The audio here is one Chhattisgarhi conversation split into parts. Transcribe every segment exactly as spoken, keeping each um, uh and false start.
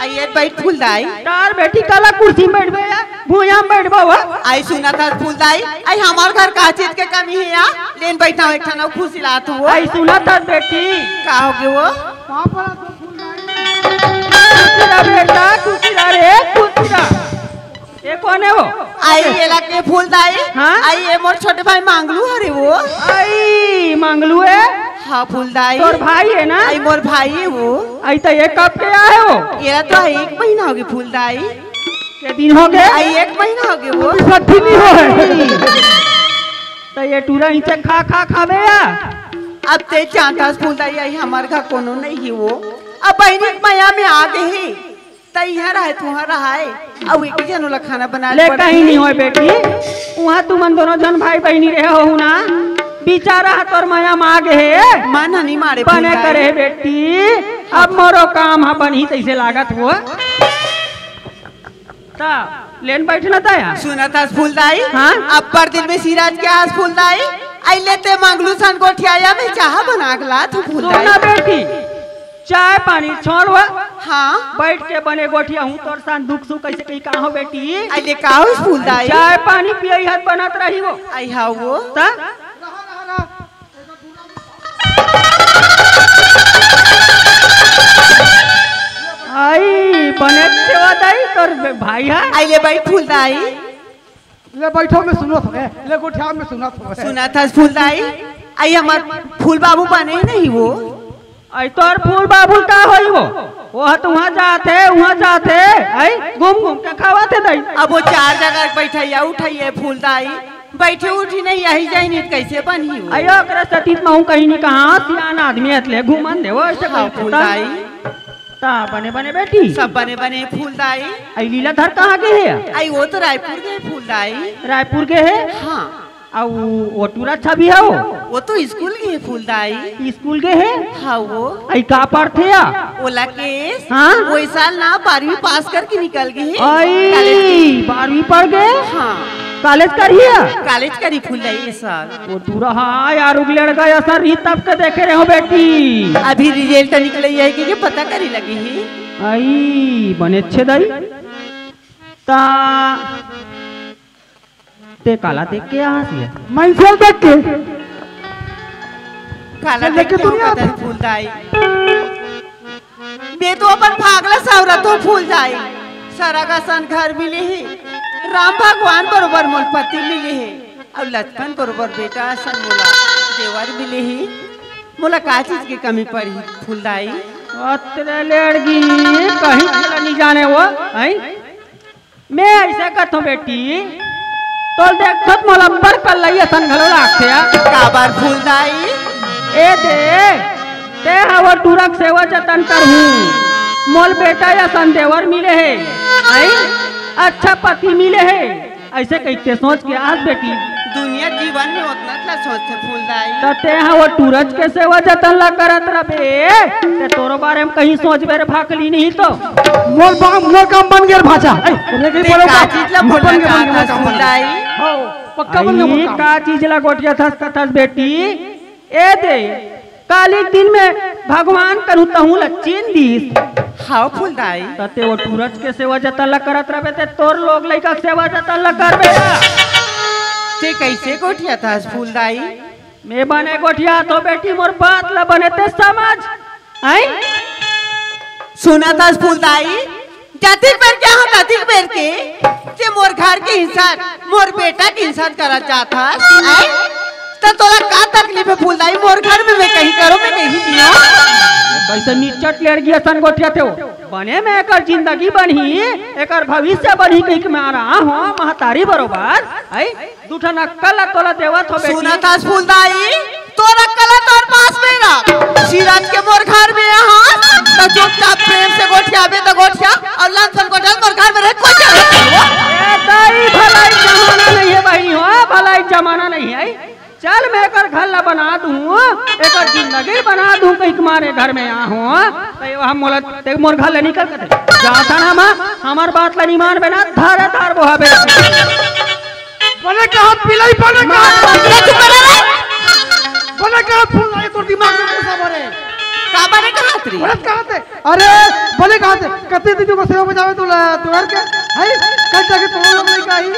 आइए, बैठ फूलदाई। तार बेटी, काला कुर्सी में बैठबे या भुइयां में बैठबो हो? आई सुनत हस फूलदाई, आई हमर घर का चीज के कमी हे या? लेन बैठाव, एक ठन अउ खुशी लात हो। आई सुनत हस बेटी। का हो गे वो? खुशी रह बेटा, खुशी रह रे, खुशी रह। ये कोन हे वो? आई, एला के फूलदाई। हाँ? आई, ये मोर छोटे भाई मांगलू हरे वो। आई, मांगलू हे? हाँ, फूलदाई। तोर भाई हे ना? आई, मोर भाई हे वो। आई, त ये कब के आए हो? एला तो एक महीना हो गे फूलदाई। के दिन हो गे? आई, एक महीना हो गे वो। अभी सठी नहीं हो है। त ये टूरा इसे खा खा खावे या? अब ते जानत हस फूलदाई, आई हमर घर कोनो नहीं हे वो। अब बहिनी के मया में आ गे हे। त इहाँ रहय, तुहाँ रहय, अउ एक झन ओला खाना बना ले, कहीं नहीं होय बेटी, उहाँ तुमन दोनों झन भाई बहिनी रहे हो ना, बिचारा ह तोर मया मागे हे। मन ह नहीं मारे बने फूलदाई। करे हे बेटी, अब मोरो काम ह बनही तइसे लागत हो। त लेन बैठना त या। सुनत हस फूलदाई? हाँ? अब्बड़ दिन में सिराज के आस फूलदाई, अइले ते मंगलू सन गोठियाया में चाह बना के लात हो फूलदाई। सुन ना बेटी, चाय पानी छोड़ वो। हाँ। बैठ के बने गोठिया हूँ, तोर सन दुख सुख कइसे कही कहा हो बेटी? अइले का हो फूलदाई? चाय पानी पियई हत बनत रही वो। आई हाँ वो। त? आई बने सेवा दाई तोर बे-, भाई है। अइले बैठ फूलदाई। ले बैठो में सुनत हवे, ले गोठिया में सुनत हवे। सुनत हस फूलदाई? आई हमर फूल बाबू बने नहीं वो। आई तोर फूल बाबू का होई वो? वो ह त उहाँ जात हे, उहाँ जात हे, आई घूम घूम के खावत हे दाई। अब वो चार जगह बैठइया उठइया फूलदाई, बैठे उठी नहीं, यही जाही नहीं त कइसे बनही वो? अयो, ओकरे सतीत महूँ कहीं नहीं कहा, सियान आदमी हतले घूमन दे वो, ऐसे हाँ, कहीं फूलदाई। ता बने बने बेटी। सब बने बने फूलदाई। आई लीलाधर कहाँ गे हे? आई वो तो रायपुर गे हे फूलदाई। रायपुर गे हे? हाँ। अउ वो टूरा छवि हो? वो तो स्कूल गे हे फूलदाई। स्कूल गे हे? हाँ वो। आई का पढ़थे या? ओला केस? हाँ? वो इस साल ना बारहवीं पास करके निकल गे हे। आई, कॉलेज। बारहवीं पढ़ गे? हाँ। कॉलेज करही या? कॉलेज करही फूलदाई इस साल। वो टूरा हा यार, उगले लड़का ऐसा रीत तब के देखे रहे हो बेटी। अभी रिजल्ट निकले हे कि ये पता करे लगी ही। आई, बने अच्छे दाई। ता ते काला देख के आस ये? मनसेल देख के। काला चल, देख के देख के तू नहीं कदर आता। फूलदाई। मैं तो अपन भागला सवरत हो फूलदाई। सरग असन घर मिले हे, राम भगवान बरोबर मोल पति मिले हे, अउ लचपन बरोबर बेटा असन मोला देवर मिले हे। मोला का चीज के कमी पड़ी फूलदाई? अतरे लेड़गी, कहीं चला नहीं जाने वो, हैं? मैं ऐसे कथों बेटी, तोल देखत मोला अब्बड़ कल्लई असन घलो लागथे आ। काबर फूलदाई? ए दे, ते ह वो टूरा के सेवा जतन करहूँ। मोल बेटा असन देवर मिले हे, आई? अच्छा पति मिले हे। ऐसे कहिके सोच के आस बेटी। दुनिया जीवन में ओतना ला सोचथे फूलदाई। त ते ह वो टूरा के सेवा जतन ला करत रबे, ते तोरो बारे में कहीं सोचबे रे भाकली नहीं तो। मोर बा-, मोर काम बन गे रे भाचा। ए, रे, रे, ते बोलो का बा-, चीज ला बन बोलना गे, बन गे, मोर चाहत काम बन गे। फूलदाई? हो, पक्का बन गे मोर आई काम। का चीज ला गोठियाथस कथस बेटी? ए दे, काली दिन में भगवान करू तहूँ ला चीन दीस। हाव फूलदाई। त ते वो टूरा के सेवा जतन ला करत रबे, ते तोर लोग लइका के सेवा जतन ला करबे। ते कइसे गोठियाथस फूलदाई? मैं बने गोठियाथों बेटी, मोर बात ला बने ते समझ। हैं? सुनथस फूलदाई, जतिक बेर के हाँ, ततिक बेर के ते मोर घर के इंसान, मोर बेटा के इंसान करा जाथस, हैं? त तोला का तकलीफ हे फूलदाई? मोर घर में मैं कहीं करो, मैं कहीं दियो। कइसे निचट लेड़गी असन गोठियाथे वो? बने में एकर जिंदगी बनही, एकर भविष्य बनही कहिके मैं आ रहा हूँ, महतारी बरोबर, हैं? दू ठन अक्कल ला तोला देवत हो बेटी। सुनथस फूलदाई, तोर अक्कल ह तोर पास में रख। सिराज के मोर घर में आहस, त चुपचाप प्रेम से गोठियाबे त गोठिया, अउ लमसन गोठिया मोर घर में रहे, कोई जरूरत नहीं हो। ए दाई, भलाई जमाना नहीं हे बहिनी हो, भलाई जमाना नहीं हे। चल, मैं एकर घर ला बना दूँ, एकर जिंदगी बना दूँ, कहिके मारे घर में आहूँ। त हम मोला, ते मोर घर ले निकल के दे। जाथन हम, हमर बात ला नहीं मानबे ना, धारे धार बोहाबे। बने कहा पिलाई, बने कहा। बने कहा फुलदाई, तोर दिमाग में घुसा बने। का बने कहा रे? बने कहा थे? अरे, बने कहा थे? कते दिन को सेवा बजावे तो ला, तो यार के? है? कल जाके तो लोग नहीं कही।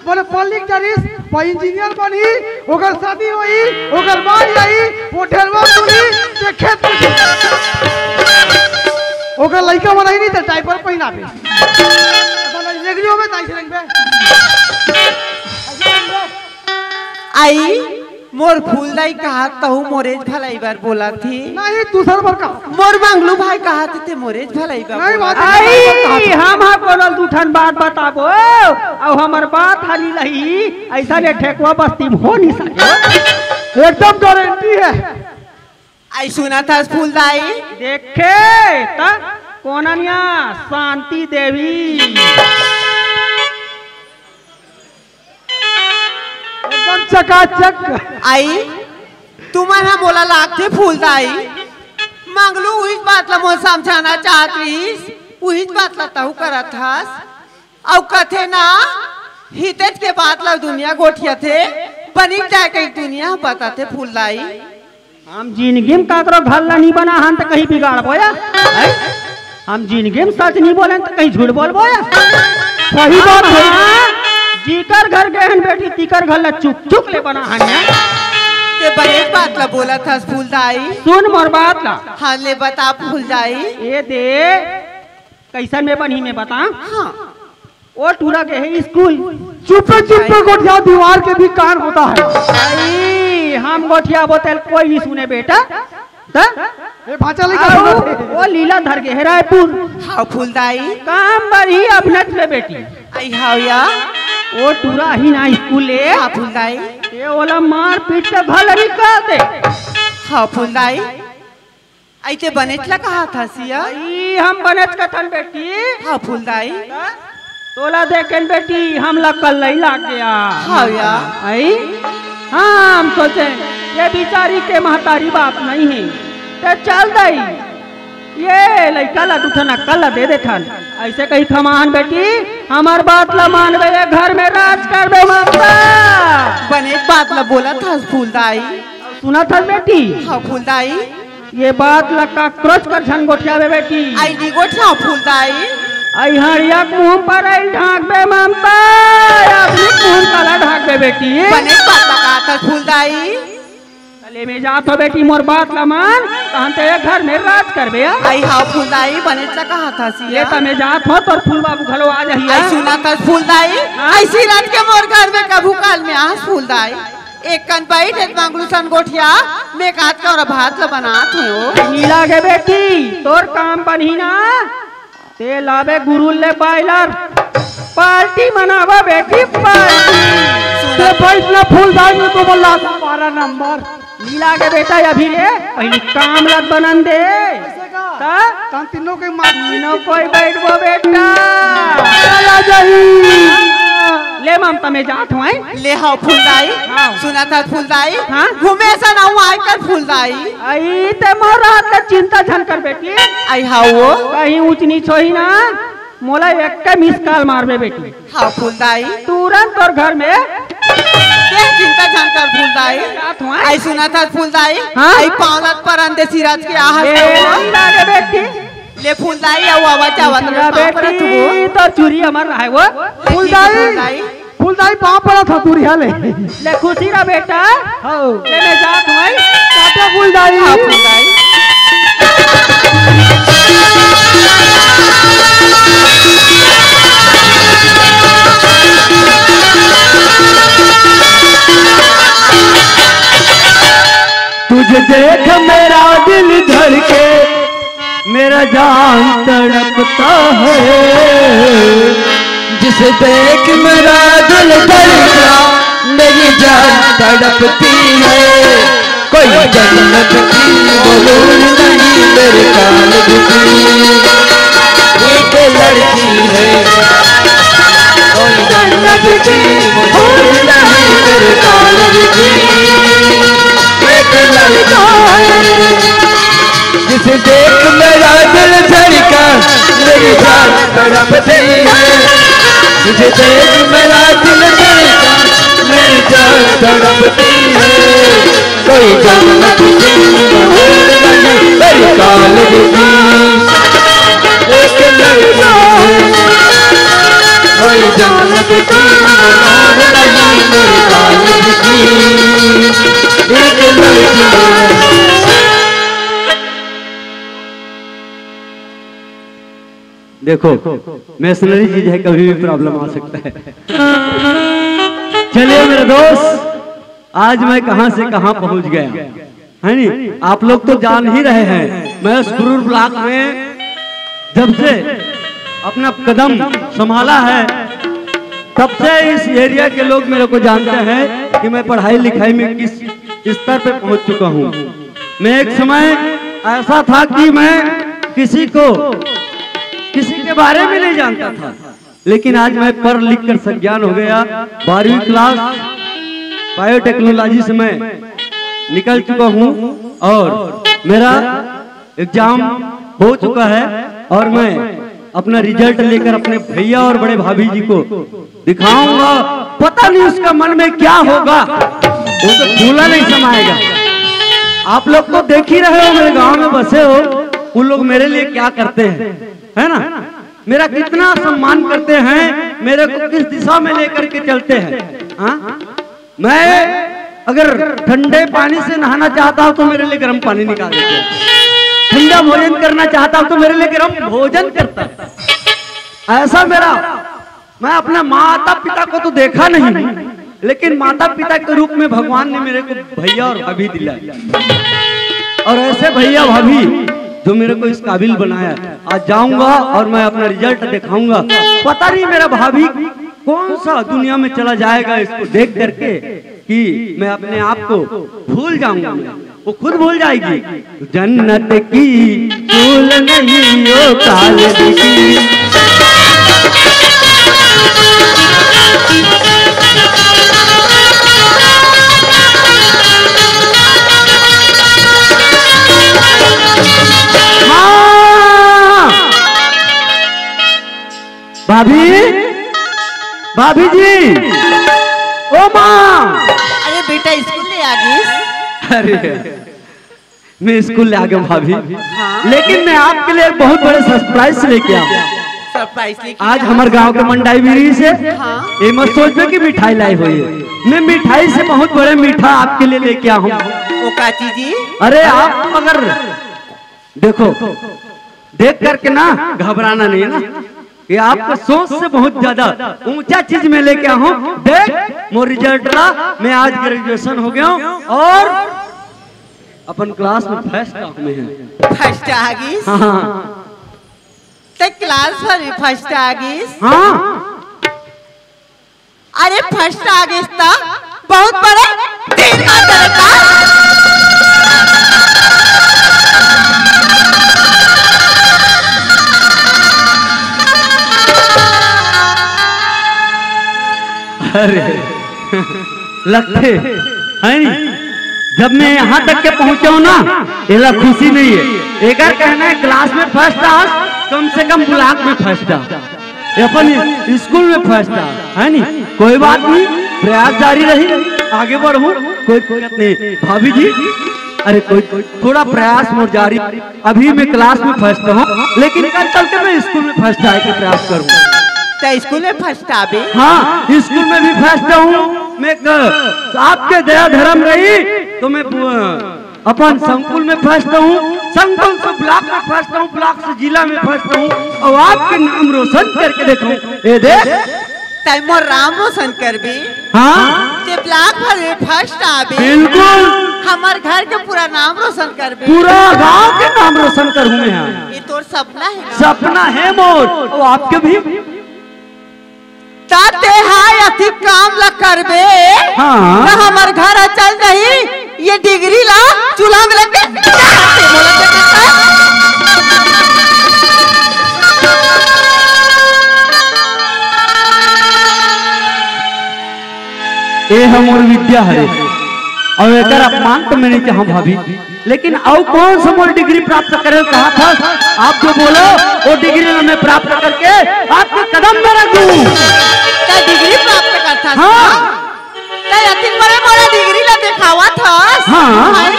बने पब्लिक डरिस, वो इंजीनियर बनी, ओकर शादी होई, ओकर बाढ़ आई, वो ढेरवा पूरी, ते खेत में। ओकर लइका बनाई नहीं, तो डायपर पहिनाबे। पता नहीं, रेगड़ियों में ताई से रंग बे। आई, मोर फूलदाई कहा तहु मोरेज भलाई बर बोला थी। नहीं, दूसर बर कहा। मोर मंगलू भाई कहा थे, ते मोरेज भलाई बर नहीं, बोला बात थी। आई, हम हा कोनो दू ठन बात बताबो, अउ हमर बात हाली रही, ऐसा ने ठेकुआ बस्ती में हो नहीं सके। एकदम गारंटी है। आई सुना था फूलदाई। देखे त कोननिया शांति देवी। एकदम चकाचक। आई, तुमन ह मोला लागथे फूलदाई। मंगलू उहीच बात ला मोला समझाना चाहत रहिस, उहीच बात ला तहु करत हस। अउ कथे ना, हितेच के बात ला दुनिया गोठियाथे, बनिक जाय कहिके दुनिया ह बताथे फूलदाई। हम जिनगी में काकरो घर ला नहीं बना हन त कहीं बिगाड़बो या? हैं? हम जिनगी में सच नहीं बोलेन त कहीं झूठ बोलबो या? सही बात है। हाँ, जीकर घर गए हन बेटी, तीकर घर ला चुक चुक ले बना हन या। ते बड़े बात ला बोला था फूलदाई। सुन मोर बात ला। हाँ, ले बता फूलदाई। ए दे, कैसन में बनी में बता। हाँ। ओ टूरा गे हे स्कूल। चुप्पे चुप्पे गोठिया, दीवार के भी कान होता है। भाई, हम गोठिया बोतल कोई नहीं सुने बेटा। त? ए भाचा लइका आओ, सुनो। ओ लीला धर गे हे रायपुर। हाँ फूलदाई। काम बड़ी अपनत में बेटी। आई हाव या। ओ टूरा ही ना स्कूल ले। हाँ फूलदाई। ए ओला मार पीट के घर निकाल दे। हाँ फूलदाई। अइसे बनेच ला कहा था सिया? ई हम बनेच कथन बेटी। हाँ फूलदाई। तोला देखेन बेटी, हम ला कल्लई लाग गया। हाँ या। आई? हाँ, हम सोचे, ये बिचारी के महतारी बाप नहीं है। ते चल दई, ये लइका ला दू ठन अक्कल ला दे देथन। अइसे कही खमान बेटी, हमर बात ला मानबे, ये घर में राज करबे ममता। बने बात ला बोलत हस फूलदाई। सुनत हस बेटी? हाँ फूलदाई। ये बात ला काकरोच कर झन गोठियाबे बेटी। आई नी गोठियाव फूलदाई। आई हड़िया के मुंह पर आई ढांकबे ममता, आदमी के मुंह काला ढांकबे बेटी। बने बात ला कहत हस फूलदाई। ले में जात हो बेटी, मोर बात ला मान, तहन ते ये घर में राज करबे, आ? आई हाँ फूलदाई, बने ला कहत हस ये या। त में जात हो, तोर फूल बाबू घलो आ जाही, आई आ? सुनत हस फूलदाई, हाँ? अइसी रात के मोर घर में कभू काल में आस फूलदाई। एक कन बइठ, एक मंगलू सन गोठिया, में काट के अउ भात ल बनात हों। नी लागे बेटी, तोर काम बनही ना, ते लाबे गुरुल ले बॉयलर, पार्टी मनाबे बेटी, पार्टी। ते बइठ ना फूलदाई में तो बोला था बारह नंबर। नी लागे बेटा अभी रे, पहिली काम ल बनन दे। का? त? तहन तीनों के मार तीनों कोई बइठबो बेटा। आ जाही। ले ममता में जात हवं। ले हव फूलदाई। हाँ। सुनत हस फूलदाई। हाँ? घूमे असन आहूं आजकल फूलदाई। अई ते मोर रहत के चिंता झन कर बेटी। आई हव वो। कहीं ऊंच नीच होही ना, मोला एक के मिस कॉल मारबे बेटी। हाँ फूलदाई। तुरंत तोर घर में। देख चिंता झन कर फूलदाई। जात हवं। आई सुनत हस फूलदाई। हाँ? आई पाँव ल परन दे सिराज के आहस ए, तो। नी लागे बेटी। ले फूलदाई, अउ आवत जावत रे, पाँव परत हवं। तो चूरी हमर रहे वो। फूलदाई, फूलदाई। फूलदाई पाँव परत हवं, दूरिहा ले। ले खुशी रह बेटा। हाँ। ले मैं जात हवं। टाटा फूलदाई। हाँ, फूलदाई। तुझे देख मेरा दिल धड़के, मेरा जान तड़पता है। जिसे देख मेरा दिल धड़का, मेरी जान तड़पती है। कोई जन्नत की वो हूर नहीं मेरे कालब की, एक लड़की है। कोई जन्नत की वो हूर नहीं मेरे कालब की, एक लड़का है। जिसे देख मेरा दिल धड़का, मेरी जान तड़पती है। जिसे देख मेरा दिल धड़का, तड़पती है, कोई जन्नत की और नहीं मेरी कॉलेज की। एक लड़की है, कोई जन्नत की और नहीं मेरी कॉलेज की। एक लड़की है। देखो, मेशनरी चीज है, कभी भी प्रॉब्लम आ सकता है। चलिए मेरे दोस्त, आज मैं कहाँ से कहाँ पहुँच गया, है नी? आप लोग तो जान ही रहे हैं, मैं उस गुरूर ब्लॉक में जब से अपना कदम संभाला है, तब से इस एरिया के लोग मेरे को जानते हैं कि मैं पढ़ाई लिखाई में किस स्तर पे पहुँच चुका हूँ। मैं एक समय ऐसा था कि मैं किसी को, किसी के बारे में नहीं जानता था, लेकिन आज मैं पढ़ लिख कर सज्ञान हो गया। बारहवीं क्लास बायोटेक्नोलॉजी से मैं निकल चुका हूँ और मेरा एग्जाम हो चुका है और मैं अपना रिजल्ट लेकर अपने भैया और बड़े भाभी जी को दिखाऊंगा। पता नहीं उसका मन में क्या होगा, वो तो फूला नहीं समाएगा। आप लोग तो देख ही रहे हो, मेरे गांव में बसे हो, उन लोग मेरे लिए क्या करते हैं, है ना? मेरा कितना सम्मान करते हैं, मेरे को किस दिशा में लेकर के चलते हैं। हाँ, मैं अगर ठंडे पानी से नहाना चाहता हूँ तो मेरे लिए गर्म पानी निकाल देते हैं, ठंडा भोजन करना चाहता हूँ तो मेरे लिए गर्म भोजन करता है। ऐसा मेरा, मैं अपने माता पिता को तो देखा नहीं, लेकिन माता पिता के रूप में भगवान ने मेरे को भैया और भाभी दिलाए, और ऐसे भैया भाभी जो मेरे को इस काबिल बनाया। आज जाऊंगा और मैं अपना रिजल्ट दिखाऊंगा। पता नहीं मेरा भाभी कौन सा दुनिया में चला जाएगा इसको देख करके, कि मैं अपने आप को भूल जाऊंगा। मैं, वो खुद भूल जाएगी। जन्नत की भूल नहीं, ओ काल की। माँ! भाभी, भाभी जी, ओ माँ। अरे बेटा, स्कूल ले आ गई? अरे, मैं स्कूल ले आ गया भाभी। हाँ। लेकिन मैं आपके लिए एक बहुत बड़े सरप्राइज लेके आया हूँ। सरप्राइज लेके आज आया? हमारे गांव के मंडाई बीरी से। हाँ। ये मत सोच में कि मिठाई लाई हुई है, मैं मिठाई से बहुत बड़े मीठा आपके लिए लेके आया हूँ। ओ काची जी। अरे आप अगर देखो, देख करके ना घबराना नहीं है ना, ये आपका सोच से बहुत ज्यादा ऊंचा चीज में लेके आया हूँ। देख मोर रिजल्ट ला, मैं आज ग्रेजुएशन हो गया हूँ और अपन क्लास में फर्स्ट हूँ मैं। फर्स्ट आ गई? हाँ, हाँ। ते क्लास भर में फर्स्ट आ गई? हाँ। अरे फर्स्ट आ गई त बहुत बड़े तीर मार देवे का। अरे लगथे, है नी? जब मैं यहाँ तक के पहुँचा हूँ ना, एला खुशी नहीं है। एकर कहना है क्लास में फर्स्ट आ, कम से कम ब्लॉक में फर्स्ट आ। ये अपन स्कूल में फर्स्ट आ, है नी? कोई बात नहीं, प्रयास जारी रही, आगे बढ़ू, कोई दिक्कत नहीं। भाभी जी, अरे कोई थोड़ा प्रयास मोर जारी, अभी मैं क्लास में फर्स्ट हूँ, लेकिन कल चल के मैं स्कूल में फर्स्ट आए के प्रयास करूँ। तो स्कूल में फर्स्ट आबे? हाँ, स्कूल में भी फर्स्ट हूँ मैं। क-, आपके दया धर्म रही तो मैं पु-, अपन संकुल में फर्स्ट हूँ, संकुल से ब्लॉक में फर्स्ट हूँ, ब्लॉक से जिला में फर्स्ट हूँ, और आपके नाम रोशन करके देखो। ये देख, तै मोर नाम रोशन करबे। हाँ। ते ब्लॉक भर में फर्स्ट आबे। बिल्कुल। हमर घर के पूरा नाम रोशन करबे। पूरा गांव के नाम रोशन करूँ मैं। हाँ। ये तोर सपना है ना? सपना है मोर, वो आपके भी। ता ते हाय अथी काम ला करबे। हाँ। ता हमर घर चल जाही। ये डिग्री ला चूल्हा में रख के, बोला क्या करता है? ए हमर विद्या हरे, और एकर अपमान तो मैं नहीं चाहूँ भाभी, लेकिन अउ कौन सा मोर डिग्री प्राप्त करे कहा था? आप जो बोलो, वो डिग्री मैं प्राप्त करके आपके कदम में रख दूँ। क्या डिग्री प्राप्त करता था? हाँ। तै अतिक बड़े बड़े देखावत हस? हाँ। भाई,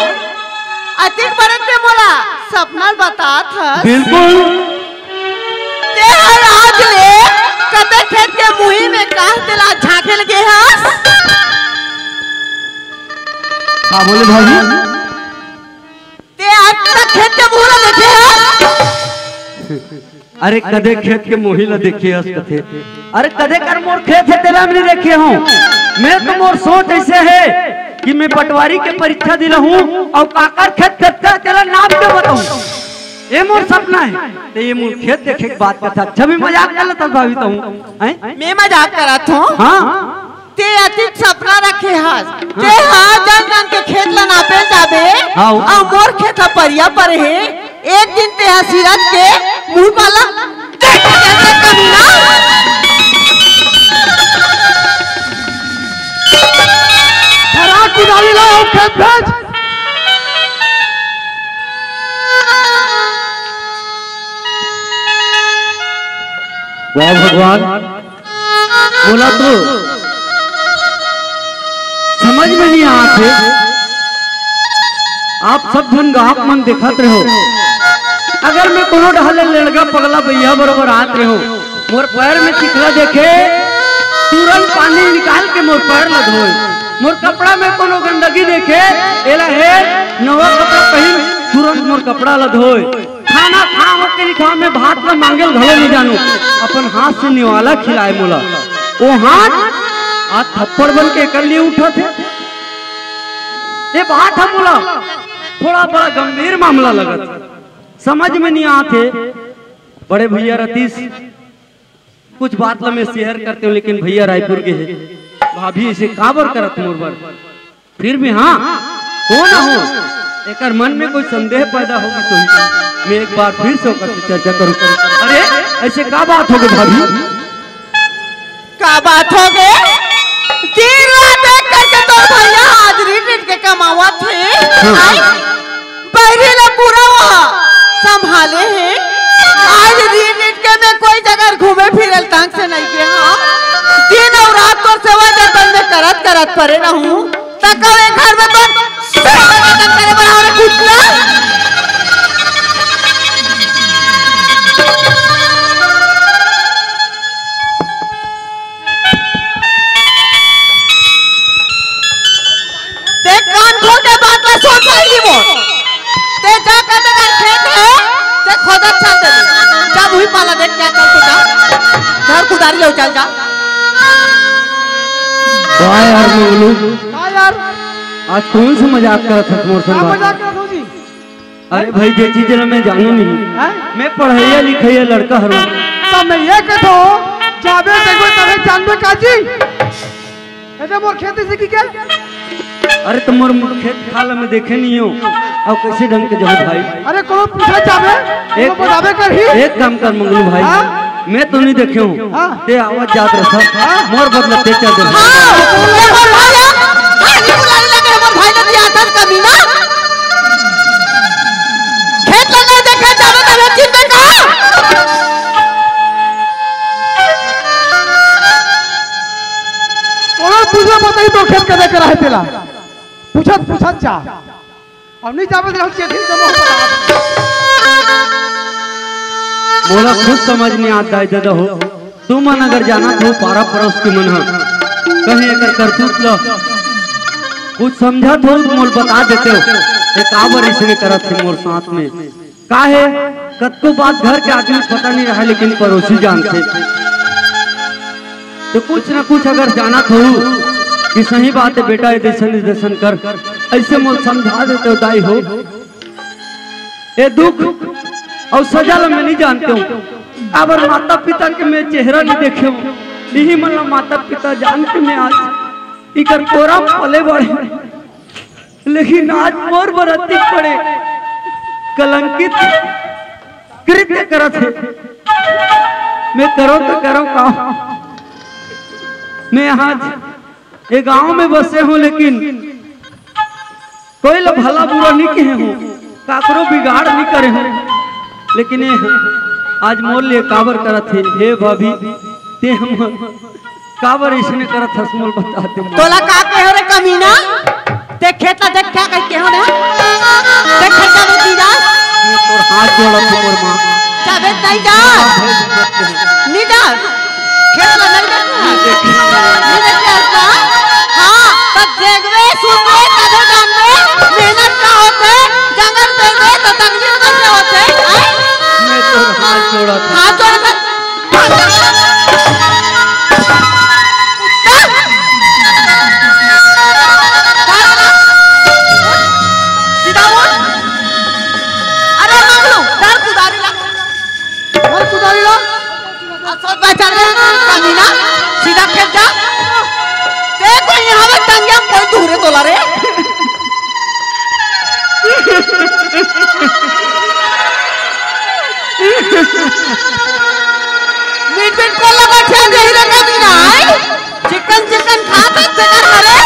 अतिक बड़े ते मोला सपना ल बतात हस। बिल्कुल। ते हर आज ले कते खेत के मुही में काहे तेला झांके लगे हस? का बोले भाभी? ते आज तक खेत के मुही ला देखे हस? अरे कदे खेत के मुही ला देखे हस कथे? अरे कदे कर मोर खेत हे तेला नइ देखे हंव। मैं तो मोर सोच ऐसे हे कि मैं पटवारी के परीक्षा दिला हूँ अउ काकर खेत कतका तेला नाप के बताऊँ। ये मोर सपना हे। ते ये मोर खेत देखे के बात करत हस। अच्छा भी मजाक कर लेता भाभी तो हूँ। हैं? मैं मजाक करत हूँ। हाँ। ते अतिक सपना रखे हस। ते हा जन जन के खेत ला नापे जाबे। हाँ। अउ मोर खेत हा परिया परे हे। एक दिन ते हा सिरत के मुंह वाला देख के जैसे कमीना। धरा कुदारी ला अउ खेत भेज। वाह भगवान, मोला तो समझ में नइ आत हे। आप सब झन गाहक मन देखत रहो, अगर मैं कोनो डहर ले लेड़गा पगला बइहा बरोबर आत रहो, मोर पैर में चिखला देखे, तुरंत पानी निकाल के मोर पैर ला धोए। मोर कपड़ा में कोनो गंदगी देखे, एला हे नवा कपड़ा पहिन, तुरंत मोर कपड़ा ला धोए। खाना खा होके निखाह में भात ला मांगे ल घलो नइ जानों, अपन हाथ से निवाला खिलाए मोला। ओ हाथ आज थप्पड़ बन के एकर लिए उठत हे। ये बात ह मोला थोड़ा बड़ा गंभीर मामला लगत हे, समझ में नइ आत हे। बड़े भैया रतीश, कुछ बात ला मैं शेयर करते हूँ, लेकिन भैया रायपुर के हे, भाभी ऐसे काबर करत मोर बर। फिर भी हाँ, हो ना हो, एकर मन में कोई संदेह पैदा होगी तो ही मैं एक बार फिर से ओकर से चर्चा करूँ। अरे, ऐसे का बात हो गई भाभी? का बात हो गई? दिन रात एक करके तोर भैया हाजिरी पीट के कमावत हे। हाँ। आई, बहिरी ले पूरा वो संभाले हे। आज रीन रीन के मैं कोई जगह घूमे फिरे ल तंग से नइ गे हंव। दिन अउ रात तोर सेवा जतन में करत करत परे रहूं, त कब ए घर में तो सेवा जतन करे बर आवे कुत्ता? ते कान खोल के बात ला सुन पहिली मोर। ते जा कते कर खेत हे, ते खोदत चल दे। जा मुही पाला देख क्या कर तो जा। धर कुदारी ले चल जा। वाह यार मंगलू, हाँ यार। आज कौन सा मजाक करत हस मोर संग? का मजाक करत हो जी? अरे भाई, जे चीज ला मैं जानू नहीं, हैं? मैं पढ़इया लिखइया लड़का हरव। त मैं ये कहत हंव, जाबे देखबे तभे जानबे का जी? एदे मोर खेत से की के? अरे त मोर खेत खार ला मैं देखे नहीं हंव, अउ कैसे ढंग के जाहूं भाई? अरे कोनो पूछा जाबे, एक, कोनो बताबे करही? एक काम कर मंगलू भाई, हाँ? मैं तो नहीं देखे हंव। हाँ। ते आवत जात रहा था। हाँ। मोर बदला ते चल दे। हाँ, ये बोल भाई, हाँ, ये बुलाने लगे हमारे भाई ने दिया था कमीना। खेत लगा देखे जावे तबे चिंता का। कोनो पूछा बताही तो खेत कदे करा हे तेला। पूछत पूछत जा। अब नहीं जावे दे, हम चेत ही जमा हो। मोला खुद समझ नहीं आता है दादा हो, तुमन अगर जानत हो पारा पड़ोस के मन ह, कहीं एकर करतूत ल कुछ समझत हो तो मोल बता देते हो। ये काबर इसने करत हे मोर साथ में? का हे, कतको बात घर के आदमी पता नहीं रहा, लेकिन पड़ोसी जानथे। तो कुछ ना कुछ अगर जानत हो कि सही बात हे बेटा, ये दर्शन दर्शन कर, ऐसे मोल समझा देते हो दाई हो। ये दुख अउ सजा ला मैं नहीं जानते हूँ। काबर माता पिता के मैं चेहरा नहीं देखे हूँ, यही मन ला माता पिता जान के मैं आज इकर कोरा में पले बड़े। लेकिन आज मोर बर अतिक बड़े कलंकित कृत्य करत हे। मैं करो तो करो का? मैं आज ये गांव में बसे हूँ, लेकिन कोई ला भला बुरा नहीं कहे हूँ, काकरो बिगाड़ नहीं करे हूँ, लेकिन ये आज मोर लिए काबर करत हे? हे भाभी, ते हम काबर इसने करत हस, मोल बता दे। तोला का कहे रे कमीना? छोड़त मोर माँ। जाबे त नहीं जा। नहीं जा। खेत ला नहीं देखना। नहीं देखना। हाँ, त देखबे, सुनबे, तभे जानबे, मेहनत का होथे, जंगल देखबे, त तकलीफ कैसे होथे, हैं? मैं तो हाथ जोड़त हूँ। हाथ जोड़त हूँ। सीधा बोल। अरे मंगलू, धर कुदारी ला। धर कुदारी ला। आ, सोच बात चल रहे, कमीना, सीधा खेत जा। ते कोई यहाँ में टंगिया कोई दूर है तोला रे। मीठ मीठ को लगा छे दे ही रखा भी ना है। चिकन चिकन खा तो चिकन हरे।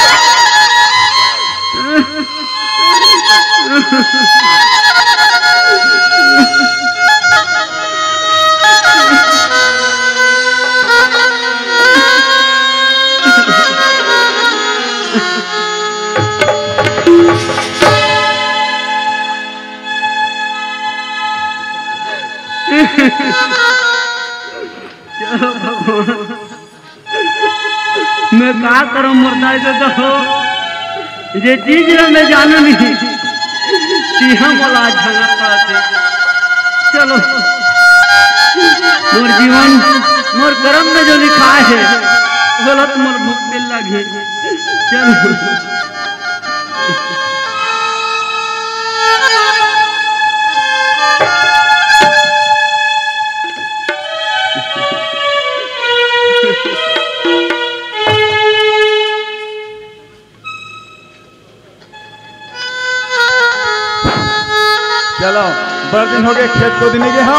मैं का करम मोर दाई ददा हो, जे चीज ला मैं जानू नहीं, तिहा मोला आज झगड़ा पड़त हे। चलो, मोर जीवन, मोर करम में जो लिखाय हे, गलत मोर भुगते लगे। चलो। चलो, बड़ दिन हो गए खेत को दिन के हो।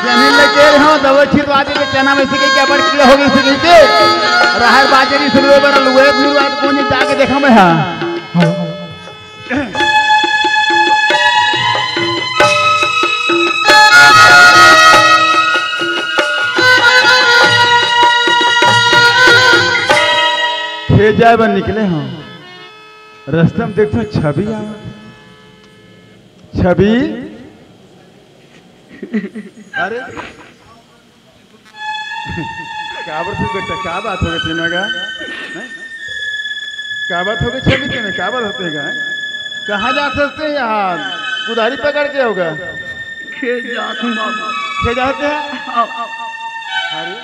जमीन लेके रहो, दवाई छिड़वा दे, चना में से क्या बड़ कीड़ा हो गई, इसे कहते। राहर बाजरी से लुए बर लुए, फिर बात कौन जाके देखा मैं, हाँ। खेत जाए बर निकले हो, रस्ता में देखो छवि आवत। छवि, अरे, काबर तू बेटा, का बात हो गई तीनों का? हैं? का बात हो गई छवि तीनों, का बात होते हैं? कहाँ जात हस ते यार? कुदारी पकड़ के होगा? खेत जात हूँ बाबू। खेत जाते हैं? हाँ। अरे,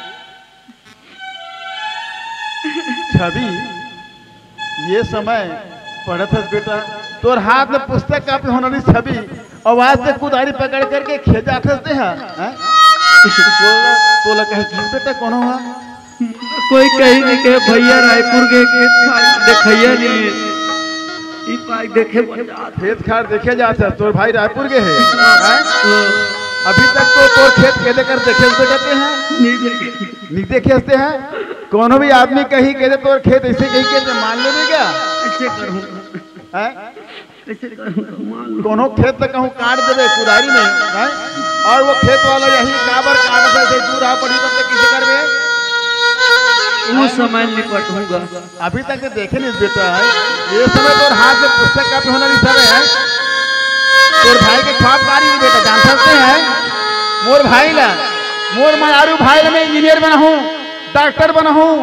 छवि, ये समय पढ़त हस बेटा, तोर हाथ में पुस्तक कापी होना नहीं छवि, अउ आज ते कुदारी पकड़ करके खेत जात हस ते हा, हैं? तोला, तोला कहे कि बेटा कोनो हा? कोई कहीं नहीं कहे भैया रायपुर के खेत खार देखैया नहीं है। ई पाई देखे बर जात। खेत खार देखे जात है, तोर भाई रायपुर के है, हैं? हाँ। अभी तक तो तोर खेत के लेकर देखे हुए जाते हैं। नहीं देखे। नहीं देखे हंसते हैं। कोनो भी आदमी कहीं कहे तोर खेत ऐसे कहीं के तो मान लेबे क्या? ऐसे करूँ। हैं? ऐसे करूँ, मान लो। कोनो खेत तक कहूँ काट देबे कुदारी में, हैं? और वो खेत वाला यही काबर काट से, से दूर आ पड़ी तब तक किसे करबे? उस समय निपटूंगा। अभी तक तो देखे नहीं बेटा है, ये समय तोर हाथ में पुस्तक कापी होना नहीं सब है। तोर भाई के ख्वाब कारी नहीं बेटा, जान सकते हैं? मोर भाई ला, मोर मयारू भाई ला मैं इंजीनियर बनाऊं, डॉक्टर बनाऊं,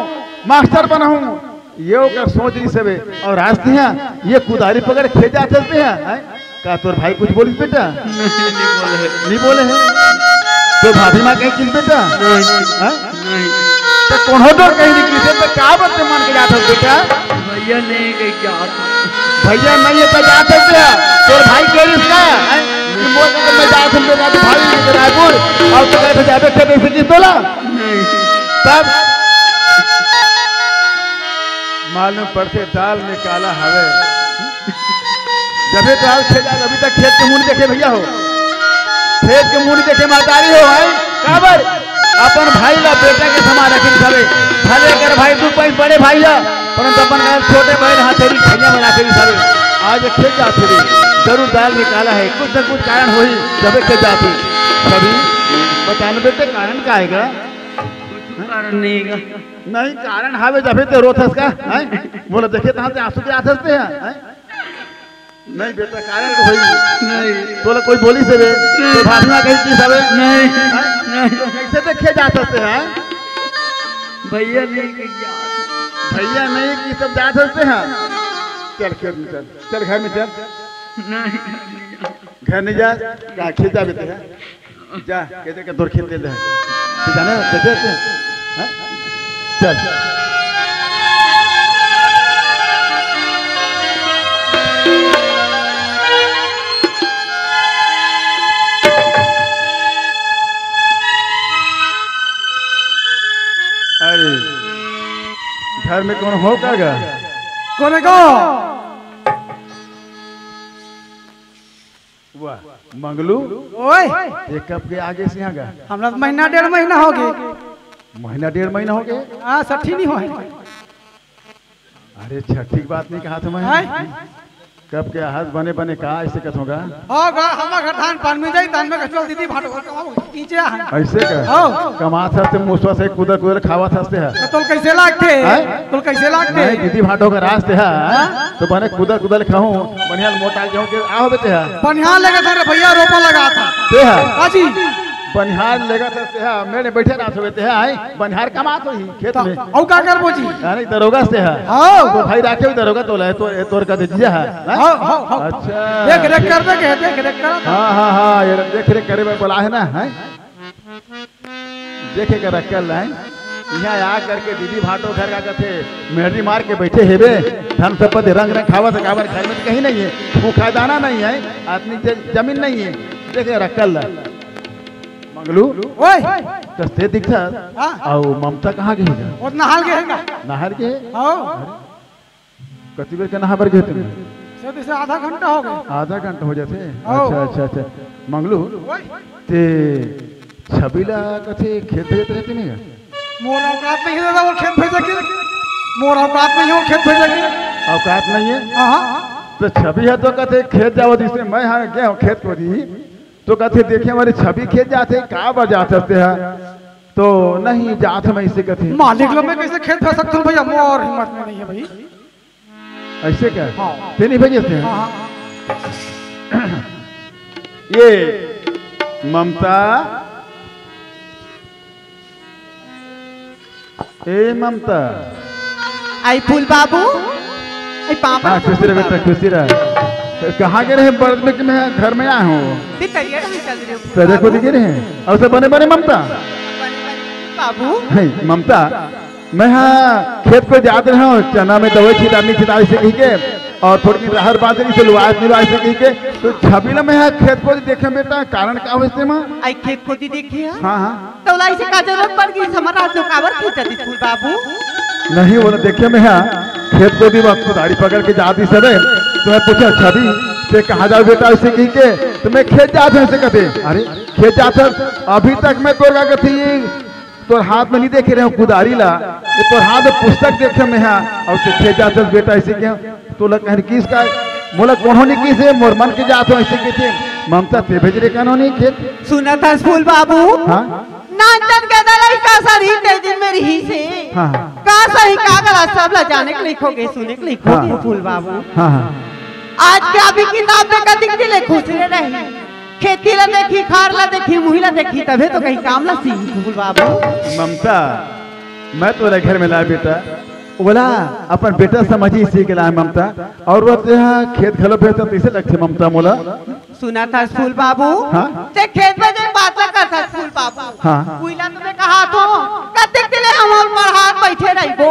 मास्टर बनाऊं, ये ओकर सोच रही सबे। और आज तिहा ये कुदारी पकड़ खेत जात हस ते हा, हैं? का तोर भाई कुछ बोलिस बेटा? नहीं, नहीं बोले। नहीं बोले है। तो भाभी माँ कहीं किस बेटा? नहीं। हैं? नहीं। तो कोनो तो कहीं नहीं किसे तो का बात मन के जात हस बेटा? भैया नहीं कहीं क्या आता। भैया नहीं है तो जात हस बेटा। तोर भाई कह रही इसका, हैं? कि मोर का मैं जात हस बेटा, तो भाई के रायपुर और तो कहते जाते थे बेसी की तोला। नहीं। तब मालूम पड़ते दाल में काला हवे। जबे तो आज खेत, अभी तक खेत के मुंह देखे भैया हो, खेत के मुंह देखे महतारी हो, है काबर अपन भाई ला बेटा के समान रखे हवे। भले कर भाई दू पैस बड़े भाई ला, परंतु अपन का छोटे भाई ला हथेली भैया में रखे हवे। आज खेत जात हवे, जरूर दाल में काला है, कुछ न कुछ कारण होही, जबे खेत जात हवे। छवि, बता न बेटे कारण का आएगा? कुछ कारण नहीं है। नहीं, कारण हावे जबे ते रोत हस का, हैं? बोला, देखे तहाँ ते आंसू के आत हस ते हैं, हैं? नहीं बेटा, कारण तो होई। नहीं। तोला कोई बोली से बे? नहीं। तो भाषा कहीं की सबे? नहीं। हैं? नहीं। तो कैसे देखे जा सकते हैं? भैया नहीं कही जा। भैया नहीं की सब जा सकते हैं? चल खेत में चल, चल घर में चल। नहीं। घर नहीं जा, का खेत जा बेटे हैं? जा, कहते के तोर खेत दे दे। तू जाने, कहते हैं? हैं? चल। अरे, घर में कौन हो का गा? कौन है को? वाह, मंगलू। ओए। ये कब के आगे से यहाँ गा? हमरा तो महीना डेढ़ महीना हो गए। महीना डेढ़ महीना हो गए? हाँ, सठी नहीं होय। अरे, छठी की बात नहीं कहा था मैं। हैं? कब के हाथ बने बने कहा ऐसे कथों गा? हो गा, हमार घर धान पान में जाई, धान में कचुआ दीदी भाटो घर कमाओ, नीचे आ। ऐसे का? हो। कमात हस्ते, मुसवा से कुदर कुदर खावत हस्ते है। तो तोल कैसे लागते? हैं? तोल कैसे लागते? नहीं, दीदी भाटो का रास्ते है। हाँ? तो बने कुदर कुदर खाऊं, बढ़िया मोटा जाऊं के आओ बेटे है। बढ़िया लगा था रे भैया, रोपा लगा था। ते है? हाँ जी। बनिहार लेगा तो से है, मेरे बैठे ना सोते है, आई बनिहार कमात होही खेत तो में। औ का करबो जी? अरे दरोगा से है। हाँ। तो भाई राखे भी दरोगा तो ले, तो ए तोर का दे दिया है, हैं? हाँ, हाँ, हाँ। अच्छा। देख रेख कर दे के, देख रेख कर। हाँ, हाँ, हाँ, ये देख रेख करे में बोला है ना, हैं? देखे कर रखल है। यहाँ आ करके दीदी भाटो घर का कथे, मेहरी मार के बैठे हेबे, धन संपत्ति रंग रंग खावत है, काबर घर में तो कहीं नहीं है, भूखा दाना नहीं है, आदमी ज-, जमीन नहीं है, देखे रखल है। मंगलू, ओए। कस्ते दिखता? हाँ। अउ ममता कहाँ गई है? वो नहाल गए हैं। नहाल गए? हाँ। कति बेर के नहा बर गए तुम? से तो इसे आधा घंटा हो गया। आधा घंटा हो जाते? हाँ। अच्छा, अच्छा, अच्छा। मंगलू, ओए। ते छबीला कथे खेत भेजत रहते नहीं है? मोर औकात नहीं है दादा, वो खेत भेजे के। मोर औकात नहीं है, वो खेत भेजे के। औकात नहीं है? हाँ, हाँ। तो छबी है तो कथे खेत जाओ, जिससे मैं हाँ गया हूँ खेत को दी। तो कथे, "देखे हमारे छवि खेत जाते, का बर जात हस्ते है?" तो, "नहीं, जात हम ऐसे कथे।" मालिक लोग में कैसे खेत भेज सकते हो भैया? मोर हिम्मत में नहीं है भाई। ऐसे क्या? हाँ। ते नहीं भेजे थे? हाँ, हाँ। ये ममता, ए ममता। आई फूल बाबू, आई पापा हाँ, खुशी रह बेटा, खुशी रह। कहाँ गए रहे? बर्द में कि मैं घर में आया हूँ। भितरिया ढंग चल रहे हो फूल तेरे को बाबू। दिखे रहे? और से बने बने ममता। बने बने बाबू। है ममता, मैं हाँ खेत को जात रहा हूँ, चना में दवाई छिटानी छिटाई से कही के, और थोड़ी सी राहर बाजरी से लुआए नहीं लुआए से कही के, तो छबीला मैं हाँ खेत को देखे बेटा, कारण का हो इससे माँ? आई खेत को दी देखिए। हाँ, हाँ। तोला इसे का जरूरत पड़ गई? समर रात को काबर खेत जाती फूल बाबू? नहीं, वो देखे मैं हाँ, खेत को दी वक्त कुदारी पकड़ के जाती सबे, तो मैं पूछा, "छबी, ते कहाँ जाओ बेटा?" ऐसे कही के, तो मैं खेत जात हूँ ऐसे कहते, "अरे, खेत जात है? अभी तक मैं तोर का कथी, तोर हाथ में नहीं देखे रहे हूँ कुदारी ला, ये तोर हाथ में पुस्तक देखे मैं हाँ, और ते खेत जात है बेटा ऐसे कहे।" तोला कहन किस का, मोला कोनो नहीं किसे, मोर मन के जात हो ऐसे कथे। ममता ते भेज रे कानो नहीं खेत। सुनत हस फूल बाबू? हाँ? नानचन गदा लइका सरी ते दिन में रही से। हाँ, हाँ। का सही का गलत सब ला जाने के लिखोगे, सुने के लिखोगे हाँ। फूल बाबू। हाँ, हाँ। आज के अभी किताब में कतिक दिले खुश रे रही। खेती ला देखी, खार ला देखी, मुही ला देखी, तभे तो कहीं काम ला सीखी फूल बाबू। ममता, मैं तोरे घर में लाए बेटा, ओला अपन बेटा समझी इसी के लाए ममता, और वो तेहा खेत घलो भेजता तैसे लगथे ममता मोला। सुनत हस फूल बाबू? हाँ? ते खेत में जो बात ला करत हस फूल बाबू। हाँ। उइला तुम्हें कहा थो, कतेक दिले हम पढ़ात बैठे रहिबो।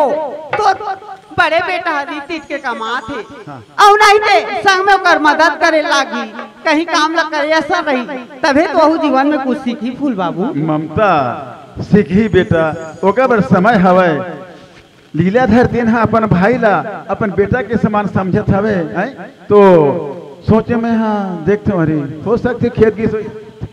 तो बड़े बेटा हरी तीत के कमात हे। हाँ। अउ नहीं ते संग में ओकर मदद करे लागी, कहीं काम ला करे असर रही, तभे तो ओहू जीवन में कुछ सीखी फूल बाबू। ममता, सीखी बेटा, ओकर बर समय हवय। लीलाधर तेन ह अपन भाई ला अपन बेटा के समान समझत हवे, हैं? तो सोचे मैं, हाँ, देखते हूँ, अरे, हो सकथे खेत गिस,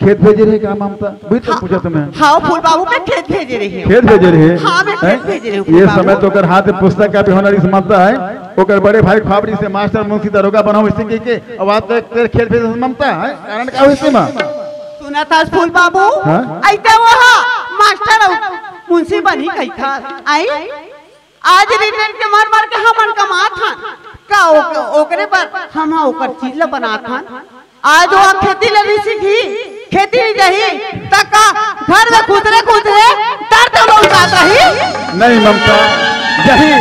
खेत भेजे रहे का ममता? वही तो हाँ, पूछा तुम्हें। हाँ, फूल बाबू मैं खेत भेजे रही हूँ। खेत भेजे रहे? हाँ, मैं खेत हैं? भेजे रही हूँ, ये फूल बाबू। समय तो ओकर हाथ में पुस्तक का भी होना रिस ममता है। ओकर बड़े भाई ख्वाब रिस मास्टर, मुंशी, दरोगा बनाओ इसी के, के। अब आज तक तेरे खेत भेजे ममता है, कारण का हो इसी में? सुनत हस फूल बाबू? हाँ? ऐसे वो हा, मास्टर अउ मुंशी बनी कही था। आई? आज रिटेन के मर मर के हमन कमात हन। त ओक-, ओकरे बर हम ह ओकर चीज ल बनात हन। आज वो खेती ल नइ सीखही, खेती नइ जाही, त का घर में खुसरे खुसरे दर्द लौट जात रही। नहीं ममता, जाही,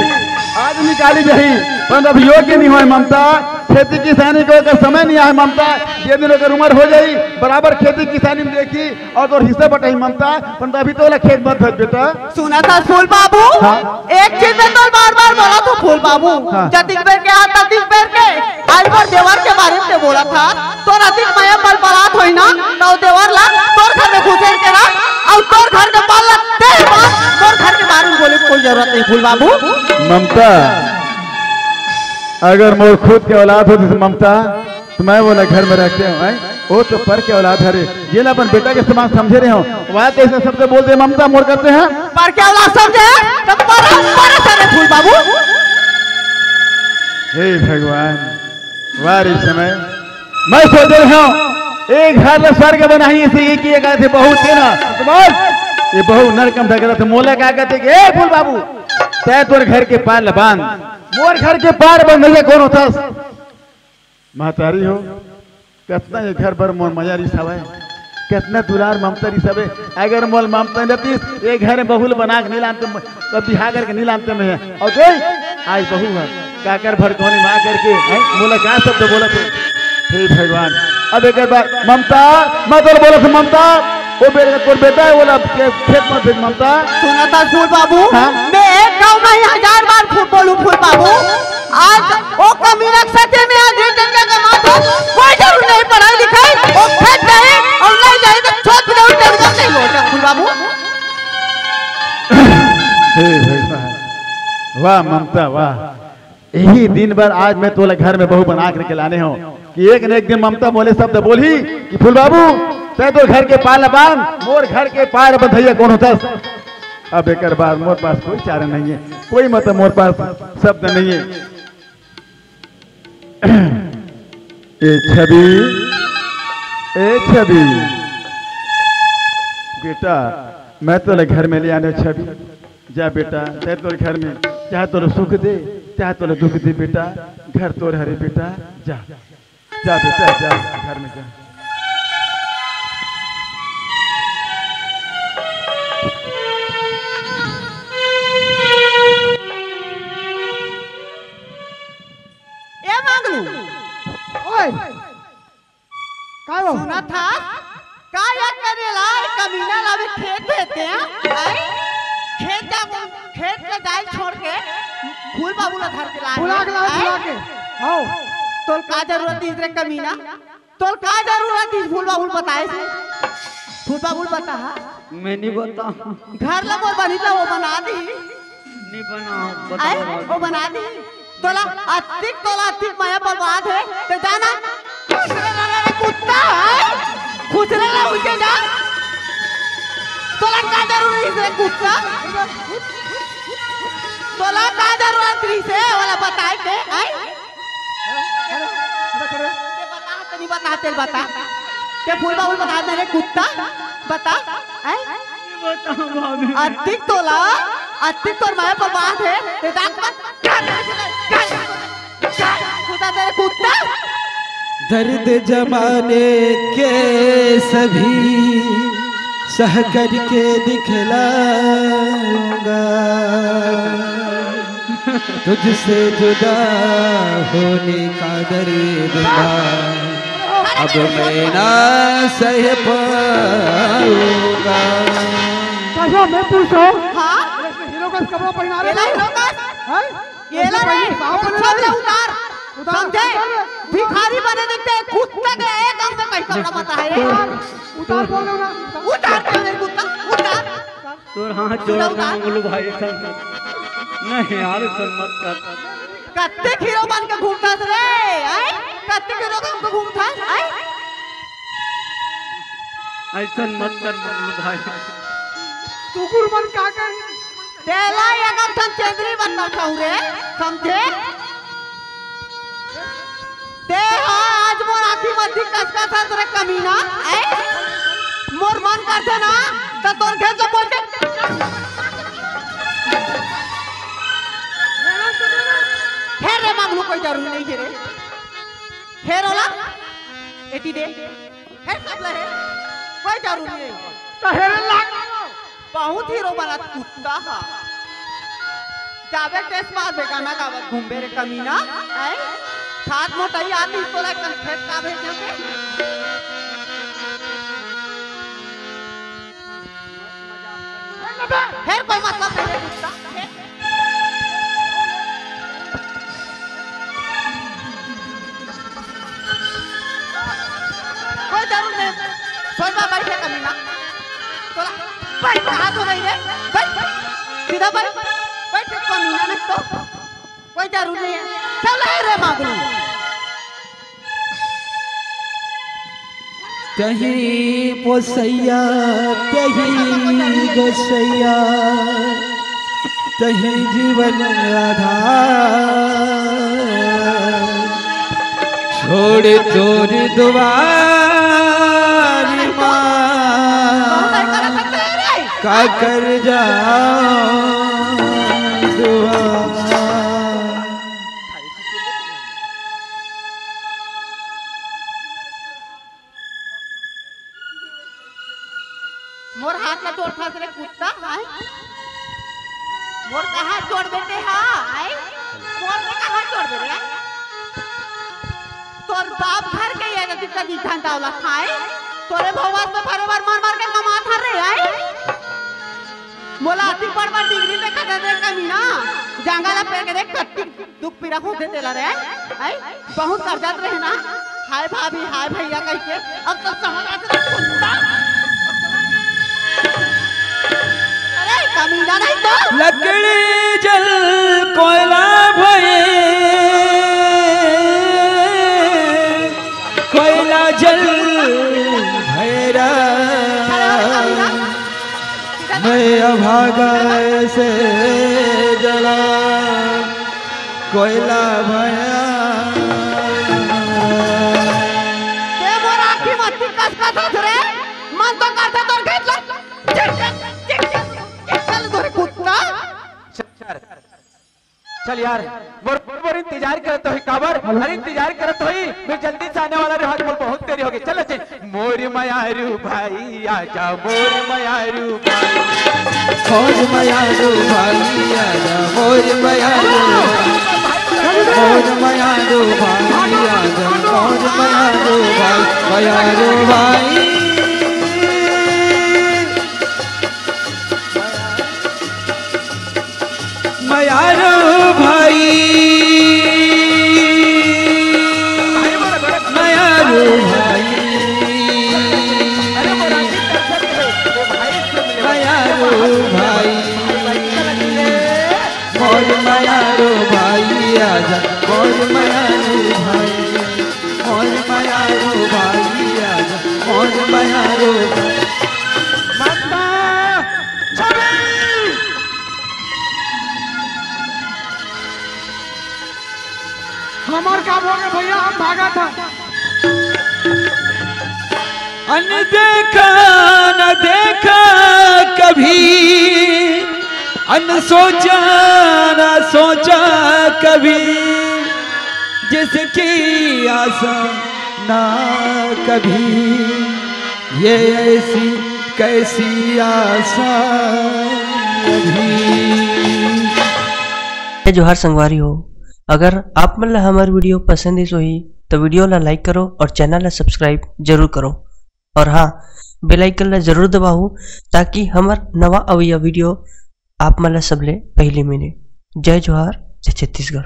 आज निकाली जाही, पर अब योग्य नहीं होय ममता। खेती किसानी के ओकर समय नहीं आय ममता। जे दिन ओकर उमर हो जाही, बराबर खेती किसानी में देखही, अउ तोर हिस्सा बटाही ममता, पर अभी तो ओला खेत मत भेज बेटा। सुनत हस फूल बाबू, हाँ। एक चीज में तोर बार बार बोलत हँव फूल बाबू, हाँ। जतिक बेर के आ ततिक बेर के आज मोर देवर के बारे में बोलत हस, तोर अतिक मया पलपलात होही ना, त ओ देवर ला तोर घर में घुसेर के रख, अउ तोर घर के पाल ला तें बांध, मोर घर के बारे में बोले के कोई जरूरत नहीं फूल बाबू। ममता, अगर मोर खुद के औलाद होतिस ममता, त मैं ओला घर में रखतेंव, हैं? ओ तो पर के औलाद हरे, जेला अपन बेटा के समान समझे रहेंव, वह तो अइसे शब्द बोल दे ममता मोर करते हैं। पर के औलाद समझे, त पर, पर सरे फूल बाबू। हे भगवान, वाह रे समय, मैं सोचे रहेंव, ए घर ला स्वर्ग बनाही, अइसे ये किए गए थे बहू के ना। ये बहू नरक म ढकेलत हे, मोला का कहते कि, ए फूल बाबू, तैं तोर घर के पार ल बांध, मोर घर के पार बंधइया कोन होथस? महतारी हो, कतना ये घर बर मोर मया रिस हवय, कतना दुलार ममता रिस हवय। अगर मोर ममता नइ रहतिस, ये घर में बहू ल बना के नइ लानतेंव, त बिहा करके नइ लानतेंव मैं। अउ देख, आज बहू ह काकर भड़कौनी माँ करके, हैं, मोला का शब्द बोलत हे? हे भगवान, अब एक बार ममता, मैं तोला बोलत हँव ममता, ओ बेटा, तोर बेटा हे, ओला के-, खेत मत भेज ममता। सुनत हस फूल बाबू, हाँ? मैं एक गाँव में ही हजार बार फू-, बोलूँ फूल बाबू, आज ओ कमीना के सच्चे में आज एक जगह के मात्र कोई जरूर नहीं पढ़ाई लिखाई, ओ खेत जाही अउ नहीं जाही त छोट पिला उठ के नहीं बोलता फूल बाबू। हे भगवान, वाह ममता, वाह। यही दिन बर आज मैं तोला घर में बहू बना करके लाने हँव कि एक न एक दिन ममता मोले शब्द बोलही कि फूल बाबू, तैं तोर घर के पार ल बांध, मोर घर के पार बंधइया कोन होथस? अब एकर बाद मोर पास कोई चारा नहीं हे, कोई मतलब मोर पास शब्द नहीं हे। ए छवि, ए छवि, बेटा, मैं तोला घर में ले आने छवि। जा बेटा, तैं तोर घर में, चाहे तोला सुख दे, चाहे तोला दुख दे बेटा, घर तोर हरे बेटा, जा, जा बेटा, जा घर में जा। ए मंगलू, ओए, काय हो? सुनत हस? का याद करे ला, ए कमीना ला भी खेत भेजते हैं? आय? खेत जा, खेत के जाय छोड़ के फूल बाबू ला धर के लाए हैं। बुला के लाओ, आय? बुला के। आओ। तोल का जरूरत इस रे कमीना? तोल का जरूरत इस फूल बाबू बताए से? फूल बाबू बता। मैं नहीं बता। घर ला मोर बनी ला वो बना दी। नहीं बना, आय? बताओ। वो बना दी। तोला अतिक, तोला अतिक मया बर्बाद हे, ते जाना। खुसरे ला रे कुत्ता, आय? खुसरे ला उनके जा। तोला का जरूरी हे कुत्ता? तोला का जरूरत रहिसे, ओला बताए के, आय? ते बता, ते नहीं बता, ते बता। ते फूल बाबू बता दे रे कुत्ता, बता, आय? नहीं बता, भाभी। अतिक तोला, अतिक तोर मया बर्बाद हे, ते जात मत। खुदा तेरे कुत्ता। दर्द जमाने के सभी सह करके दिखलाऊंगा, तुझसे जुदा होने का दर्द ना अब मैं ना सह पाऊंगा। कसम, मैं पूछो। हाँ? हीरो का कपड़ा पहना रहे हो? हीरो का? हैं? ये ला रे, सब ला उतार। उतार, समझे? उतार रे। भिखारी बने देखते हैं, कुत्ते के एक अंग में कहीं कपड़ा मत रहे। उतार, उतार बोल रहे हो ना। उतार के मेरे कुत्ता, उतार। तोर हाथ जोड़ा उतार। मंगलू भाई, ऐसा नहीं यार, ऐसा मत कर। कत्ते हीरो बन के घूमता रे, आय? कत्ते हीरो बन के घूमता, आय? ऐसा मत कर मंगलू भाई। कुकुर मन का कर तेला एक ठन चेंदरी बन बैठा हूँ रे, समझे? ते हा आज मोर आँखी मध्य कसकस हस रे कमीना, आय? मोर मन करथे ना, त तोर घेर ला बोल के। फेर अरे मगलू, कोई जरूरी नहीं है रे। हेर ओला, एती दे। हेर सब ले हेर, कोई जरूरी नहीं। तो हेरे लाग। बहुत हीरो बनत कुत्ता हा। जाबे टेस मार बेगाना गावत घूमबे रे कमीना। हैं? खात मोटई आती तोला कन खेत का भेज के। हेर कोई मतलब नहीं है कुत्ता। हेर। कोई जरूर नहीं। सोच में बैठे कमीना। तोला बैठ, कहाँ तो नहीं रे। बैठ, बैठ। सीधा बैठ। बैठ, कमीना नहीं तो। कोई जरूर नहीं है। चल, हे रे मगलू। तही पोसैया, तही गोसैया, तही जीवन आधार। छोड़ तोर दुआर माँ, काकर जाऊँ दुआर। मोर हाथ ला तोड़थस रे कुत्ता, हाय। मोर कहाँ जोड़ बेटे हा, हाय। मोर के कहाँ जोड़ बेटे, हाय। तोर बाप घर के ये जति कदी धंधा वाला खाए। तोरे भौवास में भरे बार मार मार के कमात हर रे, हाय। मोला अति बड़ बड़ डिग्री देखा दे दे कमीना। जांगा ला पेड़ के देख कत्ती दुख पीरा होथे तेला रे, आई? बहुत करजात रहे ना, हाय भाभी, हाय भैया कह के, अब तो समझ आथे रे कुत्ता। अरे, कमीना नहीं तो। लकड़ी जल कोयला भय, कोयला जल भैरा। अरे, कमीना। मैं अभागा से जला कोयला भया। ते मोर आँखी मत कस कस रे, मन तो करथे तोर खेत ला चिक चिक चिक चिक चिक चल तोरे कुत्ता। चल, चल। चल यार, मोर, मोर, मोर इंतजार करत होही काबर? अरे इंतजार करत होही, मैं जल्दी से आने वाला रहूँ, मोर बहुत देरी हो गई। चल, चल। मोर मयारू भाई आजा, मोर मयारू भाई। मोर मयारू भाई आजा, मोर मयारू भाई। मोर मयारू भाई आजा, मोर मयारू भाई, मयारू भाई। मयारू भाई, मयारू भाई, मयारू भाई, मोर मयारू भाई आजा, मोर मयारू भाई, मोर मयारू भाई आजा, मोर मयारू भाई। माता छवि। हमार काम हो गया भैया, हम भागा था। अनदेखा न देखा कभी, अनसोचा न सोचा कभी, जिसकी आशा ना कभी, ये ऐसी कैसी आशा अभी। जय जोहार संगवारी हो, अगर आप मन ला हमर video पसंद आइस होही तो video ला like करो और channel ला subscribe जरूर करो और हाँ, bell icon ला जरूर दबाओ ताकि हमर नवा अवइया video आप मन ला सबले पहली मिले। जय जोहार, जय छत्तीसगढ़।